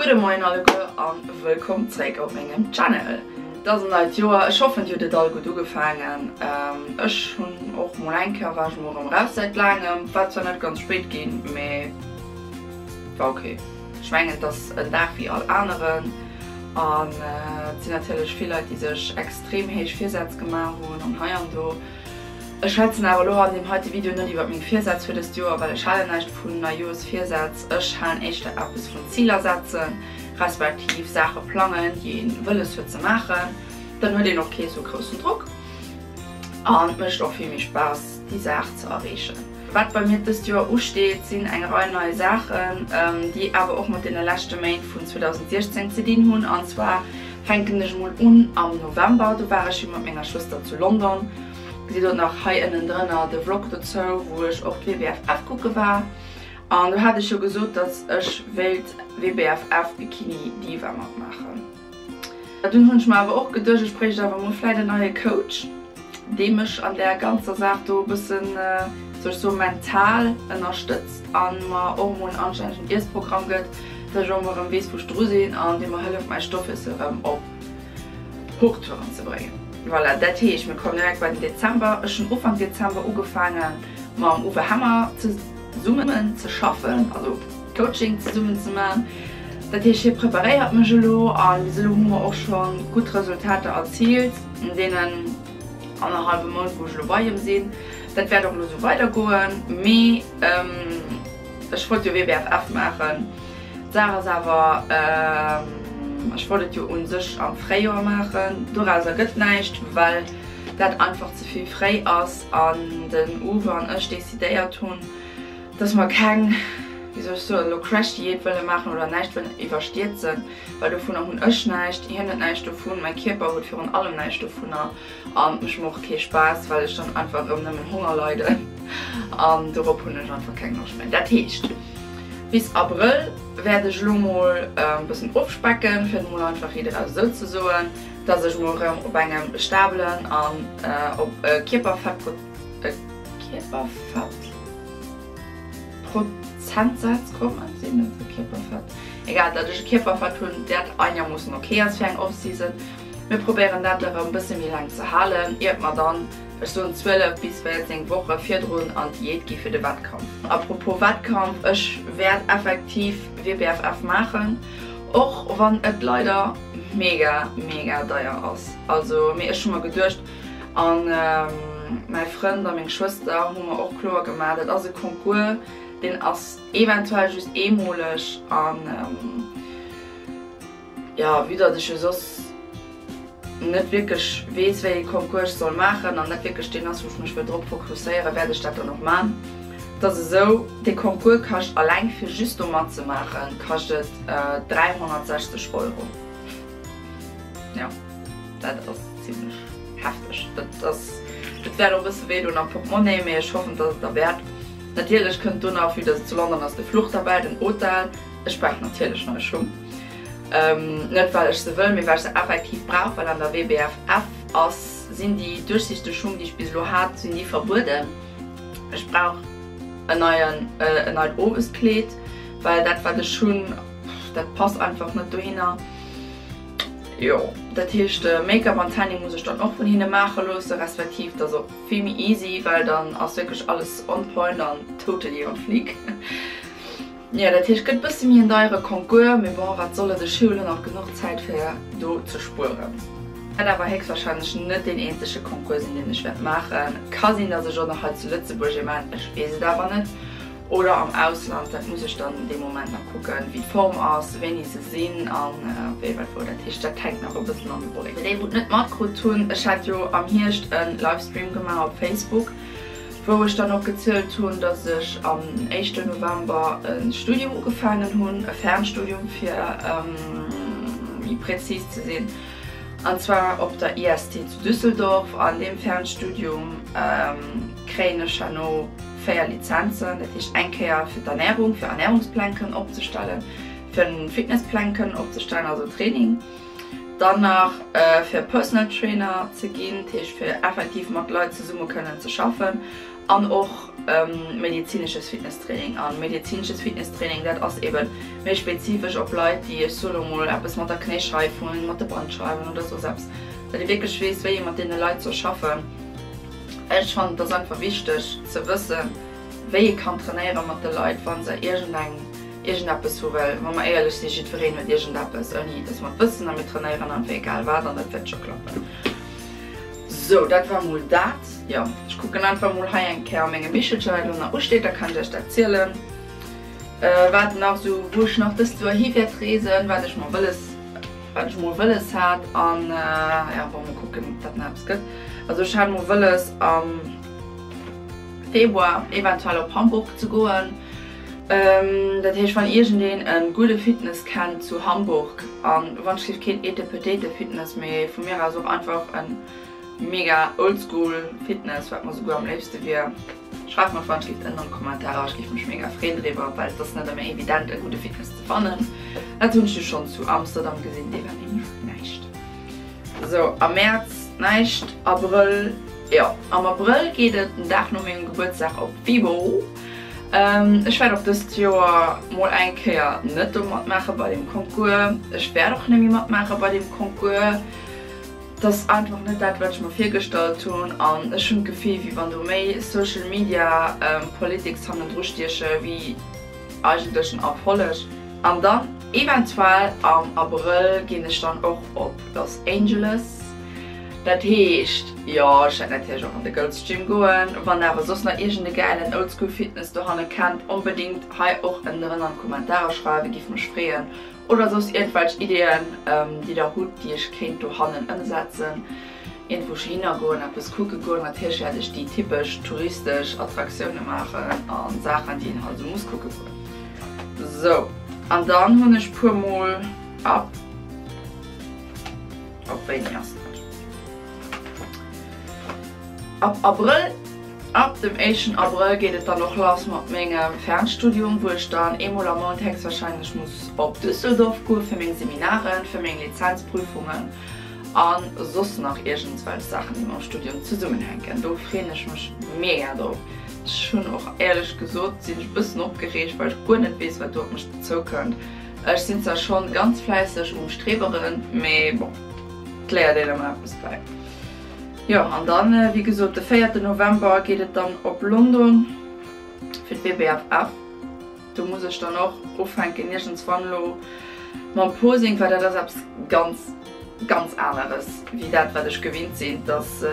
Gudde Moien alleguer an wëllkomm zréck op mengem Channel. Et ass en neit Joer, ech hoffen dir hutt et all gutt ugefaangen. Ech hunn och mol eng Kéier, war ech mol erëm raus säit laangem, war zwar net ganz spéit ginn, mee war ok. Ech mengen et ass en Dag wéi all aneren an et sinn natierlech vill Leit déi sech extrem héich Virsätz gemaach hunn an hei an do. Ech schwätzen awer elo an deem heite Video net iwwert meng Virsätz fir dëst Joer, well ech halen näischt vun Neijoersvirsätz. Ech halen éischter eppes vun Ziler setzen, respektiv Saache plangen, déi een wëlles huet ze maachen. Dann huet een och kee sou groussen Drock an et mécht och vill méi Spaass déi Saach ze erreechen. Wat bei mir dëst Joer usteet, sinn eng Rei nei Saachen, déi awer och mat deene leschte Méint vun 2016 ze dinn hunn. An zwar fänken ech emol un am November, do war ech jo mat menger Schwëster zu London. Gesitt och nach hei ënnendrënner de Vlog dozou, wou ech och d'WBFF kucke war. An do hat ech jo gesot, dass ech wéilt WBFF Bikini Diva matmaachen. Dunn hunn ech mer awer och geduecht, ech bréicht awer mol vläit en neie Coach, dee mech an där ganzer Saach do e bëssen, soll ech soen, mental ënnerstëtzt a mer och mol en anstännegen Iessprogramm gëtt, dass ech och mol erëm weess, wou ech dru sinn an dee mer hëlleft, mäi Stoffwiessel erëm op Hochtouren ze bréngen. Voilà, dat heescht mir kommen direkt bei den Dezember. Ech hunn Ufank Dezember ugefaange mam Uwe Hemmer zesummen ze schaffen, also Coaching zesummen ze man. Dat heescht hie preparéiert mech elo a bis elo hu mer och scho gutt Resultater erziilt an deenen annerhallwe Mount wou ech elo bei him sinn. Dat wäert och elo esou weider goen, mee ech wollt jo WBFF maachen. D'Saach ass awer, ech wollt et jo u sech am Fréijoer maachen, dorauser gëtt näischt, well dat einfach ze vill fréi ass an den Uwe an ech decidéiert hunn, dass mer keng, wéi soll ech soen, elo Crash-Diät wëlle maachen oder näischt wëllen iwwerstierzen, well dovunner hunn ech näischt, hien huet näischt dovun, mäi Kierper huet virun allem näischt dovunner. An et mécht mer och kee Spaass, well ech dann einfach erëm nëmmen Honger leiden an dorop hunn ech einfach keng Loscht méi. Dat heescht, bis Abrëll wäert ech elo mol e bëssen ofspecken, fir et mol einfach riit eraus esou ze soen, dass ech mol erëm op engem stabelen an op e Kierperfett, e Kierperfett? Prozentsaz kommen, sinn dat esou Kierperfett? Egal, datt ech e Kierperfett hunn, dat einermoossen ok ass fir eng Off-Season. Mir probéieren dat erëm bësse méi laang ze halen, iert mer dann, ech soen 12 bis 14 Woche virdrun an d'Diät gi fir de Wettkampf. A propos Wettkampf, ech wäert effektiv WBFF maachen, och wann et leider mega mega deier ass. Also mee ech hu mer geduecht, an mäi Frënd a meng Schwëster hu mer och kloer gemaach, dat ass e Concours, deen ass eventuell just eemoleg an, Jo, vue datt ech jo soss net wierklech weess, wéi ee Concours ech soll maachen an net wierklech deen ass, wou ech mech wëll drop fokusséieren, wäert ech dat dann och man. Et ass esou, dee Concours kascht alleng fir just do matzemaachen, kascht et 360 Euro. Jo, dat ass zimlech hefteg. Dat ass, dat wäert och e bësse wéi doen am Portmonnaie, mee ech hoffen, datt et derwäert. Natierlech kënnt do nach, vue datt et zu London ass, de Fluch derbäi, den Hotel. Ech brauch natierlech nei Schung. Net well ech se wëll, mee well ech se effektiv brauch, well an der WBFF ass, sinn déi duerchsichteg Schung déi ech bis elo hat, sinn déi verbueden. Ech brauch en neien, en neit Oweskleed, well dat wat ech hunn, dat passt einfach net dohinner. Jo, dat heescht Make-up an Tanning muss ech dann och vun hinne maache loosse, respektiv dat ass och vill méi easy, well dann ass wierklech alles on point an totally on fleek. Jo, dat heescht gëtt bësse méi en deiere Concours, mee bon, wat soll et, ech hu jo elo nach genuch Zäit fir do ze spueren. Wäert awer héchstwahrscheinlech net deen eenzege Concours sinn, deen ech wäert maachen. Ka sinn, dass ech och nach hei zu Lëtzebuerg ee maachen, ech weess et awer net, oder am Ausland, dat muss ech dann dee Moment nach kucken, wéi d'Form ass, wéini se sinn a wéi wat wou. Dat heescht, dat hänkt nach e bëssen an de Wolleken. Fir déi wou et net matkrutt hunn, ech hat jo am Hierscht e Livestream gemaach op Facebook, Wou ech dann och gezielt hunn, dass ech am éischten November e Studium ugefaangen hunn, e Fernstudium fir méi präzis ze sinn, an zwar op der IST zu Düsseldorf. An deem Fernstudium kréien ech herno 4 Lizenzen, dat heescht eng Kéier fir d'Ernärung, fir Ernärungspläng kënnen opzestellen, fir Fitnesspläng kënnen opzestellen, also Training. Dann nach fir Personal Trainer ze ginn, dat heescht fir effektiv mat Leit zesumme kënnen ze schaffen. An och medizinesches Fitnesstraining. An medizinesches Fitnesstraining, dat ass eben méi spezifesch op Leit, déi, ech soe lo mol, eppes mat der Knéischeif hunn, mat de Bandscheiwen oder soss eppes, datt ee wierklech weess, wéi ee mat deene Leit soll schaffen. Ech fannen, et ass einfach wichteg ze wëssen, wéi ee kann trainéiere mat de Leit, wa se iergendeng, iergendeppes hu. Well wa mer éierlech sinn, jiddwereen huet iergendeppes, ouni datt mer et wëssen, a mir trainéieren einfach egal wat an dat wäert scho klappen. Sou, dat war mol dat. Jo, ech kucken einfach mol hei eng Kéier a mengem Bichelchen, wat elo nach usteet, da kann ech iech dat zielen. Wat nach esou, wou ech nach dëst Joer hi wäert reesen, wat ech mer wëlles, wat ech mol wëlles hat an jo, bon, mol kucken, ob dat nach eppes gëtt. Also ech hat mol wëlles am Februar eventuell op Hamburg ze goen. Dat heescht, wann iergendeen e gudde Fitness kennt zu Hamburg, an wann ech keen Etepetete-Fitness, mee vu mir aus och einfach en Mega oldschool Fitness, wat mer souguer am léifste wier. Schreift mer wann gift ënnen an d'Kommentarer, ech giff mech mega freen driwwer, well et ass net ëmmer evident e gudde Fitness ze fannen. Dat hunn ech jo schonn zu Amsterdam gesinn, dee war nämlech näischt. Sou am Mäerz näischt, Abrëll, jo am Abrëll geet et den Dag no mengem Gebuertsdag op Vibo. Ech wäert och dëst Joer mol eng Kéier net do matmaache bei deem Concours. Ech wäert och net méi matmaache bei deem Concours. Et ass einfach net dat wat ech mer virgestallt hunn an ech hunn d'Gefill wéi wann do méi Social Media Politics hannendru stieche wéi eigentlechen Erfolleg. An dann eventuell am Abrëll ginn ech dann och op Los Angeles. Dat heescht, jo ech wäert natierlech och an de Gold's Gym goen. Wann der awer soss nach iergend e gäilen Oldschool Fitness dohanne kennt, onbedingt hei och ënnendrënner an d'Kommentarer schreiwen, giff mech freeën. Oder soss iergendwelch Ideeën, déi der hutt, déi ech kéint dohannen ëmsetzen. Iergendwou hinner goen, eppes kucke goen. Natierlech wäert ech déi typesch touristesch Attraktioune maachen a Saachen, déi een halt esou muss kucke goen. Sou, an dann hunn ech puer mol ab, op wéini ass dat? Ab Abrëll. Ab dem éischten Abrëll geet et dann och lass mat mengem Fernstudium, wou ech dann eemol am Mount héchstwahrscheinlech muss op Düsseldorf goe fir meng Seminaren, fir meng Lizenzprüfungen a soss nach iergendswelch Saachen, déi mam Studium zesummenhänken. Do freeën ech mech mega drop. Ech hunn och éierlech gesot, sinn ech e bëssen opgereegt, well ech guer net weess, wat do op mech zoukënnt. Ech sinn zwar schonn ganz fläisseg um Streberen, mee bon, et léiert een ëmmer eppes bäi. Jo, an dann, wéi gesot, de véierten November geet et dann op London fir d'WBFF. Do muss ech dann och ufänken iergendswann elo mam Posing, well dat ass eppes ganz, ganz aneres wéi dat, wat ech gewinnt sinn. Et ass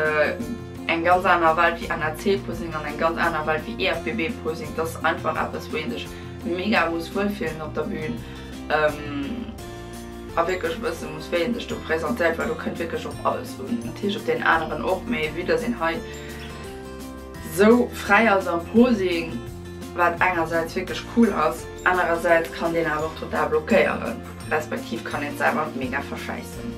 eng ganz aner Welt wéi NAC-Posing an eng ganz aner Welt wéi IFBB-Posing. Et ass einfach eppes, wou ee sech mega muss wuelfillen op der Bühn. A wierklech wësse muss, wéi een sech do presentéiert, well do kënnt wierklech op alles un. Natierlech op deen aneren och, mee vue dass een hei sou fräi ass am Posing, wat engersäits wierklech cool ass, anerersäits kann deen awer och total blockéieren, respektiv kann een et selwer mega verschäissen.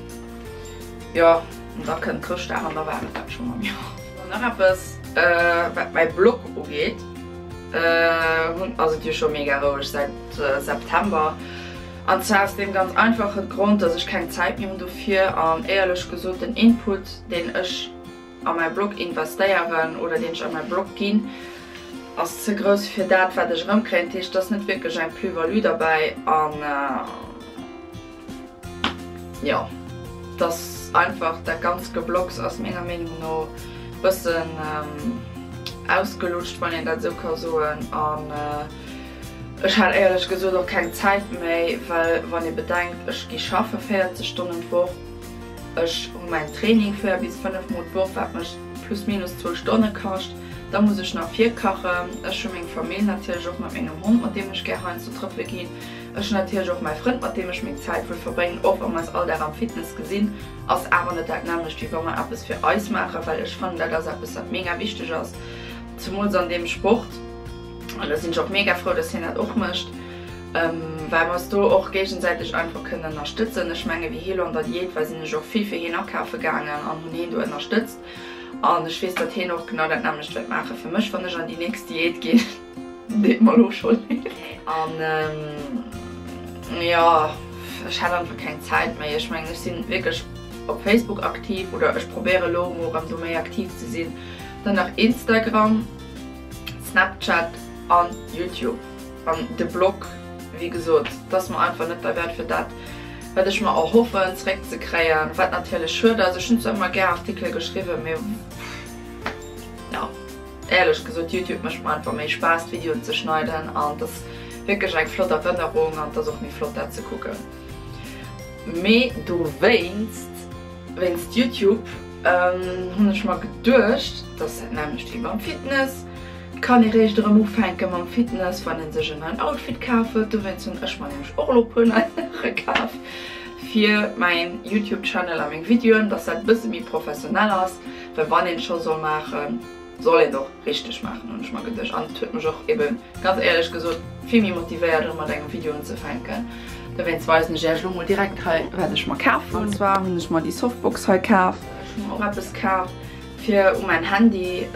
Jo, an da kënnt Chrëschtdag an da war et dat scho mam Joer. Dann nach eppes, wat mäi Blog ugeet, hunn, ass et jo scho mega roueg säit September. An zwar aus deem ganz einfachen Grond, dass ech keng Zäit méi hunn dofir an éierlech gesot den Input, deen ech a mäi Blog investéieren oder deen ech a mäi Blog ginn, ass ze grouss fir dat, wat ech erëmkréien. Dat heescht, et ass net wierklech eng Plus-value derbäi an jo, et ass einfach, dat ganzt Gebloggs ass menger Meenung no e bëssen ausgelutscht, wann een dat esou ka soen. An Ech hat éierlech gesot och keng Zäit méi, well wann ee bedenkt, ech gi schaffe 40 Stonnen d'Woch, ech hu mäin Training 4 bis 5 mol d'Woch, wat mech plus minus zwou Stonne kascht, da muss ech nach virkachen, ech hu meng Famill natierlech och mat mengem Hond, mat deem ech gär heiansdo trëppele ginn, ech hunn natierlech och mäi Frënd, mat deem ech meng Zäit wëll verbréngen, och wa mer eis all Dag am Fitness gesinn, ass awer net dat nämmlecht, wéi wa mer eppes fir eis maachen, well ech fannen, dat ass eppes, wat mega wichteg ass, zemools an deem Sport. An da sinn ech och mega frou, dass hien dat och mécht, well mer eis do och géigesäiteg einfach kënnen ënnerstëtzen. Ech menge wéi hie lo an der Diät war, sinn ech och vill fir hien akafe gaangen an hunn hien do ënnerstëtzt. An ech weess, datt hien och genau dat nämmlecht wäert maache fir mech, wann ech an déi nächst Diät ginn. Deet mer elo scho leed. An jo, ech hat einfach keng Zäit méi. Ech mengen, ech si wierklech op Facebook aktiv oder ech probéiere lo emol erëm do méi aktiv ze sinn. Dann nach Instagram. Snapchat an Youtube. An de Blog, wéi gesot, 't ass mer einfach net derwäert fir dat, wat ech mer erhoffen zréckzekréien, wat natierlech schued ass. Ech hunn zwar ëmmer gär Artikele geschriwwen, mee jo, éierlech gesot, Youtube mécht mer einfach méi Spaass, d'Videoen ze schneiden an 't ass wierklech eng flott Erënnerung an 't ass och méi flott dat ze kucken. Mee dowéinst, wéinst Youtube, hunn ech mer geduecht, 't ass dat nämmlecht wéi beim Fitness, 't kann ee réischt erëm ufänke mam Fitness, wann ee sech en neien Outfit kaf huet. Dowéinst hunn ech mer nämlech och elo e puer nei Saache kaf fir mäin Youtube Channel a meng Videoen, dass dat e bësse méi professionell ass, well wann een et scho soll maachen, soll een et och richteg maachen, hunn ech mer geduecht. An et huet mech och eben, ganz éierlech gesot, vill méi motivéiert erëm mat engem Video unzefänken. Dowéinst weisen ech iech elo mol direkt hei, wat ech mer kaf hunn. An zwar hunn ech mer déi Softbox hei kaf. Ech hu mer och eppes kaf fir u mäin Handy.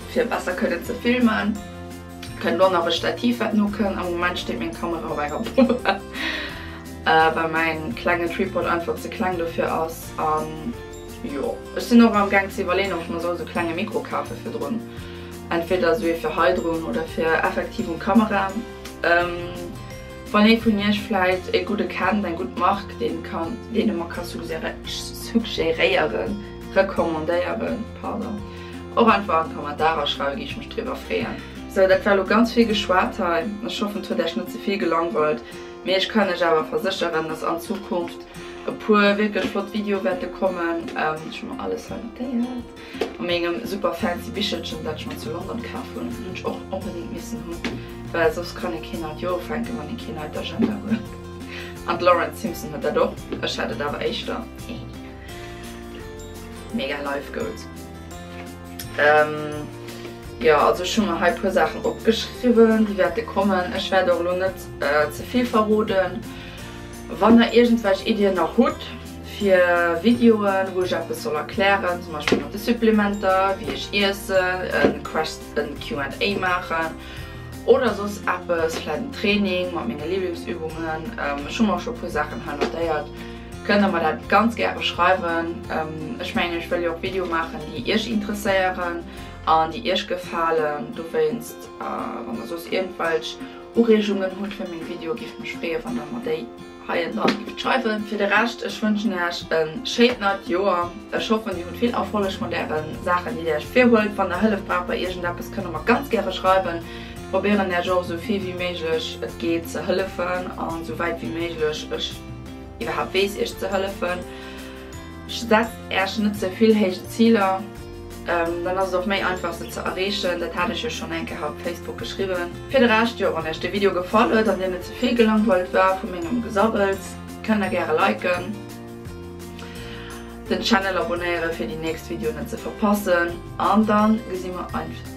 Fir besser kënnen ze filmen, kënnt och nach e Stativ wat nokënnt. Am Moment steet meng Kamera op enger Poubelle, well mäin klengen Tripod einfach ze kleng dofir ass. An jo, ech sinn och am gaang ze iwwerleeën ob ech mer soll esou klenge Mikro kafe virdrun, entweder esou ee fir hei drun oder fir effektiv un d'Kamera. Wann ee vun iech vläit e gudde kennt, eng gutt Mark, deen kann, deen e mer ka suggeréieren, recommandéieren, pardon, och einfach an d'Kommentarer schreiwen, géif ech mech driwwer freeën. Sou, dat war elo ganz vill geschwat hei. Ech hoffen, et huet iech net ze vill gelangweilt, mee ech kann iech awer versécheren, dass an Zukunft e puer wierklech flott Videoe wäerte kommen. Ech hu mer alles hei notéiert a mengem super fancy Bichelchen, dat ech mer zu London kaf hunn. Hunn ech och onbedéngt missen hunn, well soss kann ee keen neit Joer ufänken, wann ee keen neit Agenda huet. An d'Lauren Simpson huet dat och, ech hat et awer éischter. Mega life goals. Jo, also ech hu mer hei puer Saachen opgeschriwwen, déi wäerte kommen. Ech wäert och elo net ze vill verroden. Wann der iergendwelch Iddien nach hutt fir Videoen, wou ech eppes soll erklären, zum Beispill mat de Supplementer, wéi ech iessen, e Quest, en Q and A maachen oder soss eppes, vläit en Training mat menge Liblingsübungen, ech hu mer scho puer Saachen hei notéiert, Kënnt der mer dat ganz gäre schreiwen. Ech mengen ech wëll jo och Video maachen déi iech interesséieren an déi iech gefalen. Dowéinst wann der soss iergendwelch Ureegungen hutt fir meng Video giff mech freeë wann der mer déi hei ënner gifft schreiwen. Fir de Rescht ech wënschen iech e schéint neit Joer. Ech hoffen dir hutt vill Erfolleg mat ären Saachen déi dir iech virhuelt. Wann der Hëllef braucht bei iergendeppes kënnt der mer ganz gäre schreiwen. Ech probéieren iech och esou vill wéi méiglech et geet ze hëllefen an esou wäit wéi méiglech ech iwwerhaapt weess iech ze hëllefen. Setzt äech net ze vill héich Ziler, dann ass et och méi einfach se ze erreechen. Dat hat ech jo schonn eng Kéier op Facebook geschriwwen. Fir de Rescht, jo, wann äech de Video gefall huet an dir net ze vill gelangweilt war vu mengem Gesabbels, kënnt der gäre liken, den Channel abonéieren fir déi nächst Videoen net ze verpassen an dann gesi mer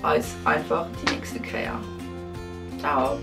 eis einfach déi nächste Kéier. Ciao!